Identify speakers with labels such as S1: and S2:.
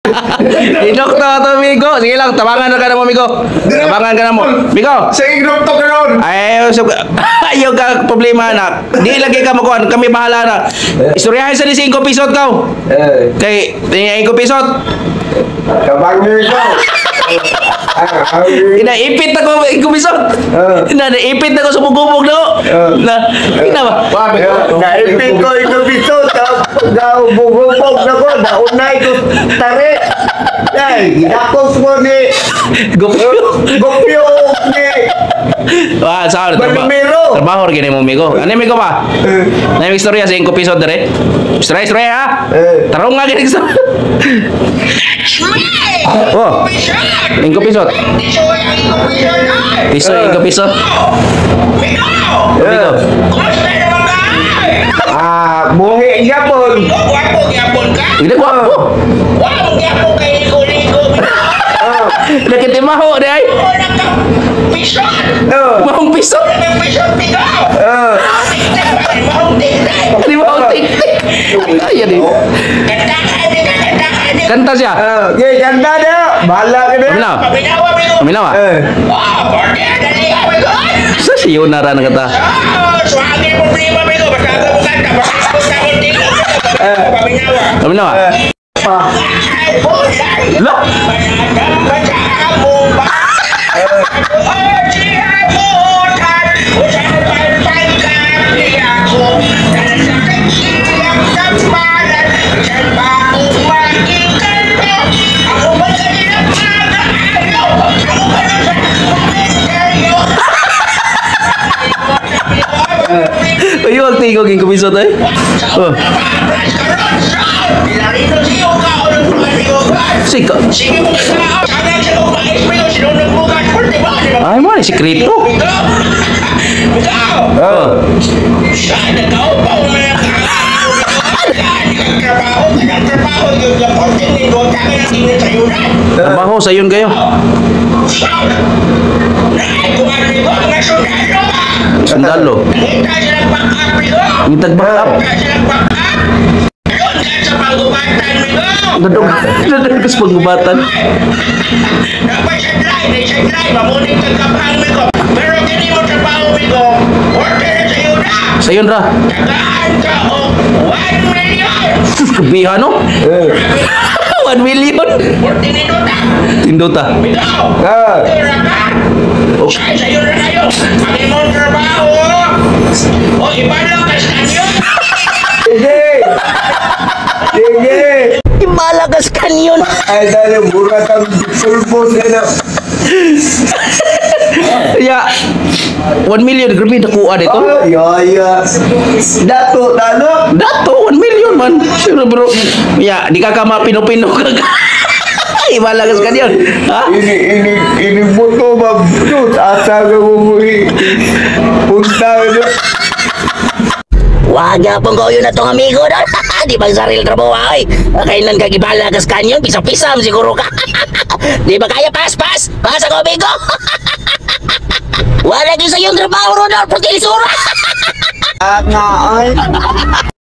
S1: Inok to to, amigo. Sige lang, tabangan na ka na mo, amigo. Tabangan ka na mo. Amigo.
S2: Sa ignop to karon.
S1: Ay, so, ayaw ka problema na. Di lagi ka makuan, kami bahala na. Istoryahin sa ni 5 pisot ka.
S2: Eh,
S1: Kay, tingin 5 pisot.
S2: Kabangir ko. Ah,
S1: Inaipit ako 5 pisot.
S2: Ah.
S1: Na naipit ako sa bugubog na.
S2: Ah.
S1: Na, ina ba?
S2: Naipit ko ito dito, gaubog-ubog na ko, naunay ko tari. Ay, ginakos mo ni
S1: Gupyo.
S2: Gopyo ni
S1: Wah, sa trabaho.
S2: Balmero.
S1: Trabaho rin mo, amigo. Ano, amigo ba?
S2: Eh,
S1: Na yung istorya sa 5 pisot dire. Istorya, istorya ha.
S2: Eh.
S1: Tarong nga gini istorya. Oh. 5 pisot. Piso, 5 piso. Amigo.
S2: Ah, buhi yapon.
S1: Hindi ko ako. Nakitimaho di ay.
S2: Oh,
S1: Mahong piso.
S2: oh.
S1: Di ba ang tik-tik? Ay, yan eh. Kanta siya.
S2: Ah, okay, ganda na. Bahala ka na.
S1: Paminaw. Paminaw ah.
S2: Eh,
S1: Sa siyo na ra kata. Paminaw ah.
S2: Ah,
S1: Lah. Ayo ang tingog yung kumisot ay. Oh. Sika. Ay mo ni sikreto. Oh. Trabaho sa yun kayo. Sundalo. Ngitag back up. Dadog, dadog sa pagbubatan.
S3: Dapat sa drive, eh, sa drive, mamunin kang kapang migo. Pero kini mo trabaho migo, order na sa'yo na.
S1: Sa yun ra.
S3: Tagaan ka og 1 million.
S1: Sus, kabihan no?
S2: Eh,
S1: 1 million.
S3: Order ni Dota.
S1: Tindota.
S3: Migo,
S2: Ah.
S3: order na ka. Ay, sa'yo na kayo. Ang imong trabaho. O, ibalo ka sa kanyo.
S2: Sige. Sige.
S3: Ibalagas kanyon.
S2: Ay, dahil burat ang sulpon na.
S1: Ya. 1 million grabe nakuha dito.
S2: Oh, ya, ya. Dato, tano.
S1: Dato 1 million man. Sure bro. Ya, di ka kama pino-pino ka. Ay, malagas ka diyan. Ha?
S2: Ini, ini, ini buto ba? Dut, asa ka bumuhi. Punta na.
S3: Wag pong ko yun na tong amigo doon. Di ba sarili trabaho ay? Kailan ka gibalagas kanyon? Pisa-pisa siguro ka. Di ba kaya pas pas? Pas ako amigo. Wala gyud sa iyong trabaho ron, putil sura.
S2: Ah, nga, ay.